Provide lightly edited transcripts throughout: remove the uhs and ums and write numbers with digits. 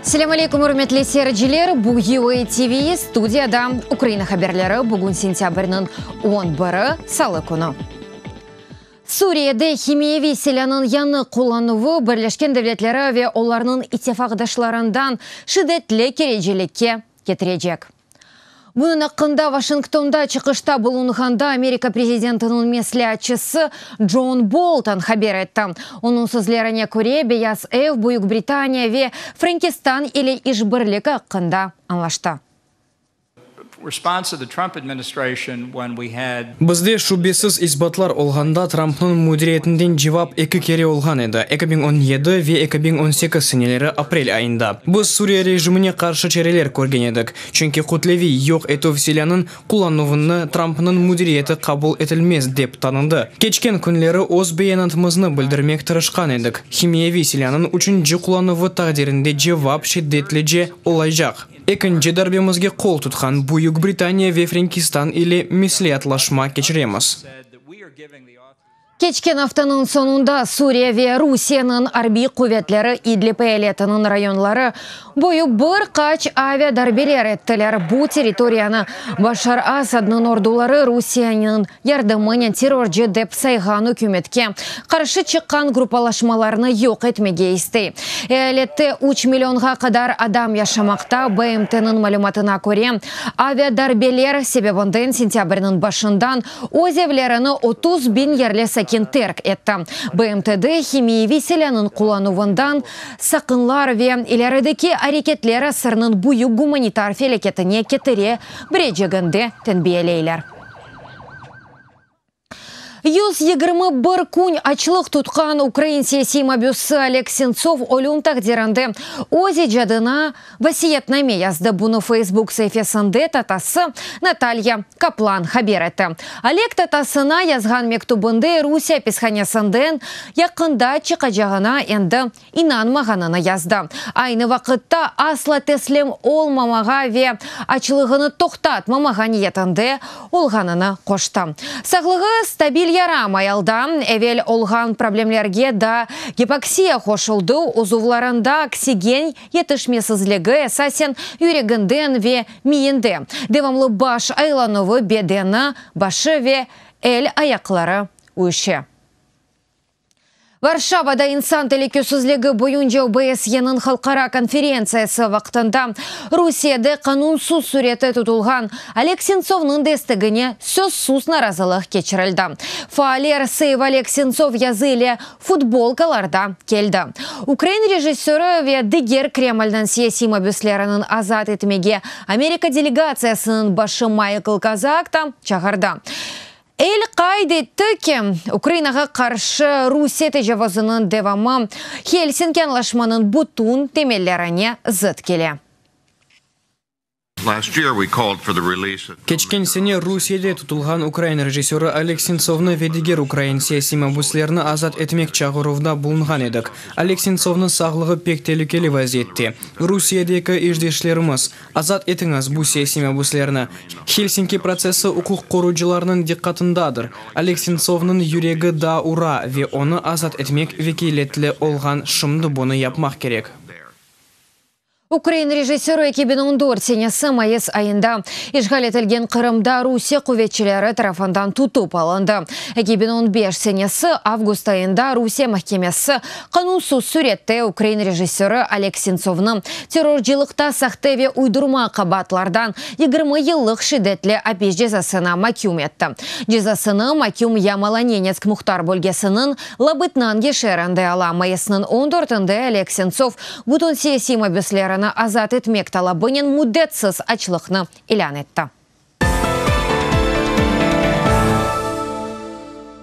Selâm aleyküm, ürmetli seyirciler! Bu UA TV, studiyada Ukraina haberleri, bugün sentâbrniñ on biri, salı künü. Suriyede himiyeviy silânıñ yañı qullanuvı Birleşken Devletleri ve olarnıñ ittifaqdaşlarından şiddetli kerecelikke ketirecek. Bunıñ aqqında Washingtonda çıqışta bulunğanda Amerika prezidentiniñ mesleatçısı John Bolton haber etti. Onıñ sözlerine köre, Beyaz ev Büyük Britaniya ve Frenkistan ile işbirlik aqqında añlaştı. Bizde şübesiz isbatlar olğanda Trampnıñ müdiriyetinden cevap eki kere olğan edi, 2017 ve 2018 seneleri aprel ayında. Biz Suriye rejimine qarşı çareler körgen edik, çünki kütleviy yoq etüv silânıñ qullanuvını Trampnıñ müdiriyeti qabul etilmez dep tanıdı. Keçken künleri öz beyanatımıznı bildirmek tırışqan edik, himiyeviy silânıñ üçünci qullanuvı taqdirinde cevap şiddetlice olaycaq. Ekinci darbemizge qol tutqan Büyük Britaniya ve Frenkistan ile mesleatlaşma keçiremiz. Keçken aftanıñ soñunda Suriye ve Rusiyeniñ arbiy quvetleri İdlib eyaletiniñ rayonları boyu bir qaç avia darbeler ettiler. Bu territoriyanı Başar Asadnıñ orduları Rusiyeniñ yardımınen terrorcı dep sayğan ükümetke qarşı çıqqan gruppalaşmalarnı yoq etmege istey. Eyalette üç millionğa qadar adam yaşamaqta. BMTnıñ malümatına köre, aviadarbeler sebebinden sentâbrniñ başından öz evlerini 30 biñ yerli sakin terk etti. BMTde himiyeviy silânıñ qullanuvından saqınlar ve ilerideki areketler asırnıñ büyük gumanitar felâketine ketire bileceginde tenbiyeleyler. 121 kün açlıq tutqan ukrain siyasiy mabüsi Oleg Sentsov ölüm taqdirinde öz icadına vasiyetname yazdı. Bunı Facebook saifesinde tatası Natalya Kaplan haber etti. Oleg tatasına yazğan mektübinde Rusiye apishanesinden yaqında çıqacağına endi inanmağanını yazdı. Aynı vaqıtta asla teslim olmamağa ve açlığını toqtatmamağa niyetinde olğanını qoştı. Sağlığı stabil yaramay alda, evel olğan problemlerge da gipoksiya qoşuldı, uzuvlarında oksigen yetişmesizligi, esasen yüreginden ve miyinde. Devamlı baş aylanuvı, bedeni, başı ve el-ayaqları uyuşa. Varşavada insan telükesizligi boyunca OBSYeniñ halqara konferentsiyası vaqtında Rusiyede qanunsız sürette tutulğan Oleg Sentsovnıñ destegine sözsüz narazılıq keçirildi. Faaller Save Oleg Sentsov yazı ile futbolkalarda keldi. Ukrain rejissörı ve diger Kremlniñ siyasiy mabüsleriniñ azat etmege Amerika delegatsiyasınıñ başı Maykl Kozak da çağırdı. El qayd etti ki, Ukrainağa qarşı Rusiye tecavuzınıñ devamı Helsinki añlaşmanıñ bütün temellerine zıt kele. Keçken sene Rusiyede tutulğan ukrain rejissörı Oleg Sentsovnı ve diger ukrain siyasiy mabüslerini azat etmek çağıruvda bulunğan edik. Oleg Sentsovnıñ sağlığı pek telükeli vaziyette. Rusiyedeki işdeşlerimiz, azat etiñiz bu siyasiy mabüslerni. Helsinki protsessi uquq qoruyıcılarnıñ diqqatındadır. Oleg Sentsovnıñ yüregi daa ura ve onı azat etmek vekilletli olğan şimdi bunı yapmaq kerek. Ukrain rejissörı 2014 senesi mayıs ayında işğal etilgen Qırımda Rusiye quvetçileri tarafından tutıp alındı. 2015 senesi avgust ayında Rusiye mahkemesi qanunsız sürette ukrain rejissörı Oleg Sentsovnı terrorcılıqta sahte ve uydurma qabaatlardan 20 yıllıq şiddetli apis cezasına maküm etti. Cezasını maküm Yamalo-Nenetsk muhtar bölgesiniñ Labıtnangi şeerinde ala. Mayısnıñ 14-inde Oleg Sentsov bütün siyasiy mabüslerini azat etmek talabınen müddetsiz açlıqnı ilân etti.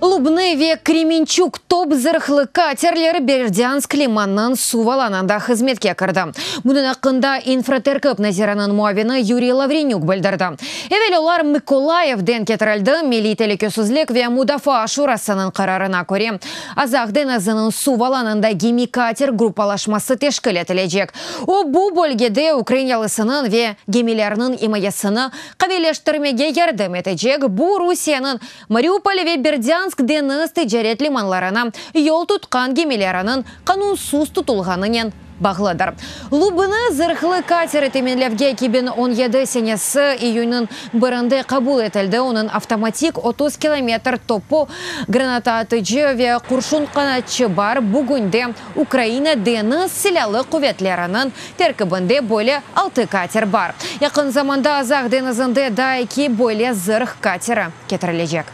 Lubnı ve Kremençuk top zırhlı katerleri Berdânsk limanınıñ suv alanında hızmetke kirdi. Bunıñ aqqında infraterkip naziriniñ muavini Yuriy Lavrenük bildirdi. Evel olar Mıkolayevden ketirildi, Milliy telükesizlik ve mudafaa şurasınıñ qararına köre, Azaq deñiziniñ suv alanında gemi-kater gruppalaşması teşkil etilecek. O, bu bölgede ukrain yalısınıñ ve gemilerniñ imayesini qaviyleştirmege yardım etecek, bu Rusiyeniñ Mariupol ve Berdânsk deñiz ticaret limanlarına yol tutqan gemileriniñ qanunsız tutulğanınen. bağlıdır. Lubinı zırhlı kateri teminlevge 2017 senesi iyünniñ birinde qabul etildi. Onıñ avtomatik 30 kilometr topu, granataatıcı ve qurşun qanatçı bar. Bugünde Ukraina Deñiz Silâlı Quvetleriniñ terkibinde böyle altı kater bar. Yaqın zamanda Azaq deñizinde daa eki böyle zırh kateri ketirilecek.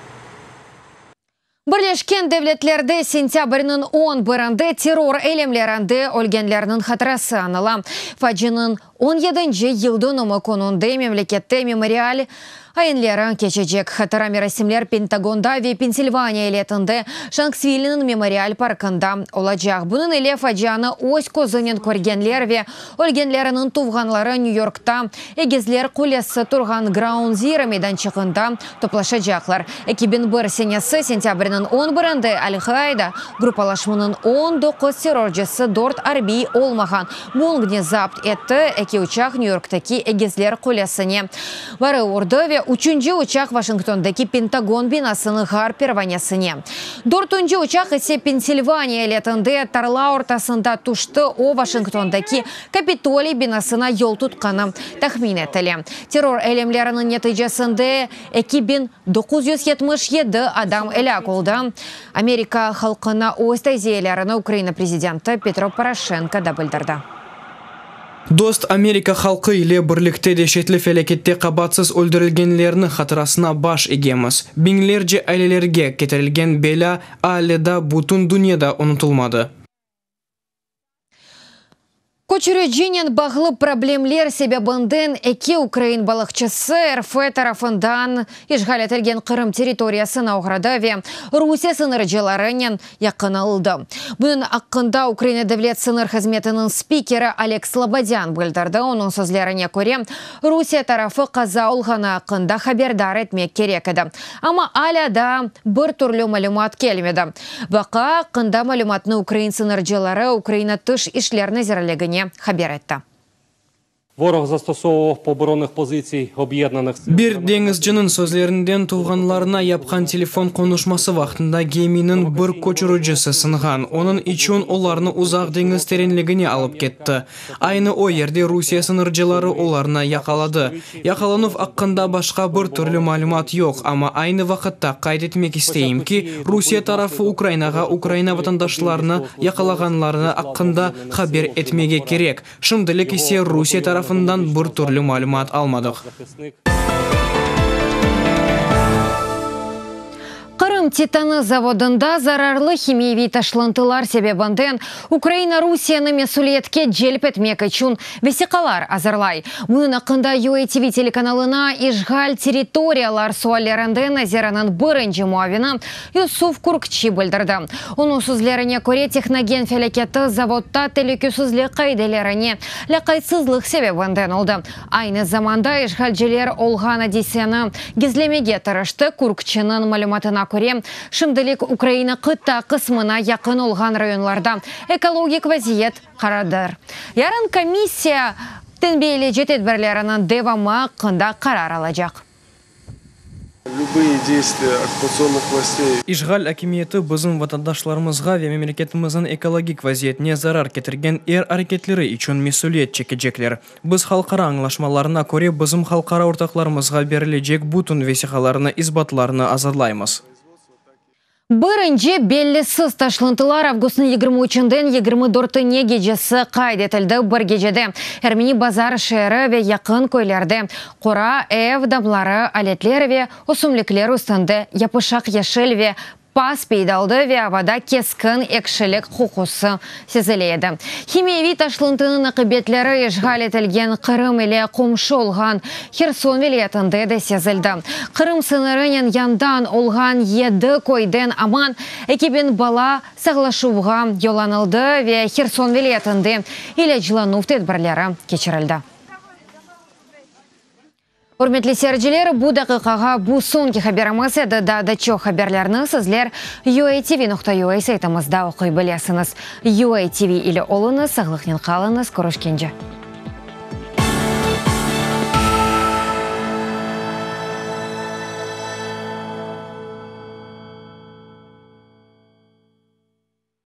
Birleşken Devletlerde sentâbrniñ on birinde terror eylemlerinde ölgenlerniñ hatırası añıla. Facianıñ on yedinci yıldönümi kününde memlekette memorial ayinleri keçecek. Hatıra merasimler Pentagonda ve Pensilvaniya eyaletinde Şanksvillniñ memorial parkında olacaq. Bunıñ ile facianı öz közünen körgenler ve Ölgenleriniñ tuvğanları Nyu-Yorkta Egizler qulesi turğan Ground Zero meydançığında toplaşacaqlar. 2001 senesi sentâbrniñ on birinde Al-Qaida gruppalaşmanıñ 19 terrorcısı dört arbiy olmağan Boingni zapt etti, eki uçaq Nyu-Yorktaki Egizler qulesine barı urdı ve üçünci uçaq Vaşingtondaki Pentagon binasınıñ ğarp pervanesine. Dörtünci uçaq ise Pensilvaniya eyaletinde tarla ortasında tüşti, o, Vaşingtondaki Kapitoliy binasına yol tutqanı tahmin etile. Terror eylemleriniñ neticesinde 2977 adam elâk oldı. Amerika halqına öz taziyelerini Ukraina prezidenti Petro Poroşenko da bildirdi. Dost Amerika halqı ile birlikte deşetli felâkette qabaatsız öldürilgenlerniñ hatırasına baş egemiz. Biñlerce ailelerge ketirilgen belâ ale daa bütün dünyada unutılmadı. Köçüricinen bağlı problemler sebebinden eki ukrain balıqçısı RF tarafından işğal etilgen Qırım territoriyasına oğradı ve Rusiye sıñırcılarınen yaqınıldı. Bunıñ aqqında Ukraina Devlet sıñır hızmetiniñ spikeri Oleg Slobodân bildirdi. Onıñ sözlerine köre, Rusiye tarafı qaza olğanı aqqında haberdar etmek kerek edi, amma alâ daa bir türlü malümat kelmedi. Vaqia aqqında malümatnı ukrain sıñırcıları Ukraina Tış işler nazirligine haber etti. Voroh zastosovuvah po oboronnih pozitsiy obyeddnanih sil. Bir deñizciniñ sözlerinden tuvğanlarına yapqan telefon qonuşması vaqtında geminiñ bir köçüricisi sınğan, onıñ içün olarnı uzaq deñiz terenligine alıp ketti. Aynı o yerde Rusiye sıñırcıları olarnı yaqaladı. Yaqalanuv aqqında başqa bir türlü malümat yoq, amma aynı vaqıtta qayd etmek isteyim ki, Rusiye tarafı Ukrainağa Ukraina vatandaşlarını yaqalağanlarını aqqında haber etmege kerek. Şimdilik ise Rusiye tarafından bir türlü malümat almadıq. Qırım titanı zavodında zararlı himiyeviy taşlantılar sebebinden Ukraina Rusiyeni mesüliyetke celp etmek içün vesiqalar azırlay. Bunıñ aqqında UATV telekanalına işğal territoriyalar suallerinde naziriniñ birinci muavini Yusuf Kürkçi bildirdi. Onıñ sözlerine köre, tehnogen felâketi zavodda telükesizlik qaidelerine lâqaytsızlıq sebebinden oldı. Aynı zamanda işğalciler olğan adiseni gizlemege tırıştı. Kürkçiniñ malümatına köre, şimdilik Ukraina qıta qısmına yaqın olğan rayonlarda ekologik vaziyet qaradır. Yarın komissiya tenbiyeleyici tedbirleriniñ devamı aqqında qarar alacaq. Lübıye deystviya okkupatsionnıh vlastey. İşğal akimiyeti bizim vatandaşlarımızğa ve memleketimizniñ ekologik vaziyetine zarar ketirgen er areketleri içün mesüliyet çekecekler. Biz halqara añlaşmalarına köre bizim halqara ortaqlarımızğa berilecek bütün vesiqalarnı, isbatlarnı azırlaymız. Birinci bellisiz taşlıntılar avgustnıñ 23-inden 24-ine gecesi qayd etildi. Bir gecede Ermeni Bazar şeeri ve yaqın köylerde qora, ev damları, aletler ve ösümlikler üstünde yapışaq yeşil ve pas peyda oldı ve avada keskin ekşilik qoqusı sezile edi. Himiyeviy taşlıntınıñ aqibetleri işğal etilgen Qırım ile qomşu olğan Herson vilâyetinde de sezildi. Qırım sıñırınen yandan olğan yedi köyden aman 2000 bala sağlaşuvğa yollanıldı ve Herson vilâyetinde ilâclanuv tedbirleri keçirildi. Ürmetli seyirciler, bu daqiqağa bu soñki haberimiz edi. Daa da çoq haberlerni sizler uatv.ua saytımızda oquy bilesiñiz. UATV ile oluñız, sağlıqnen qalıñız, körüşkence.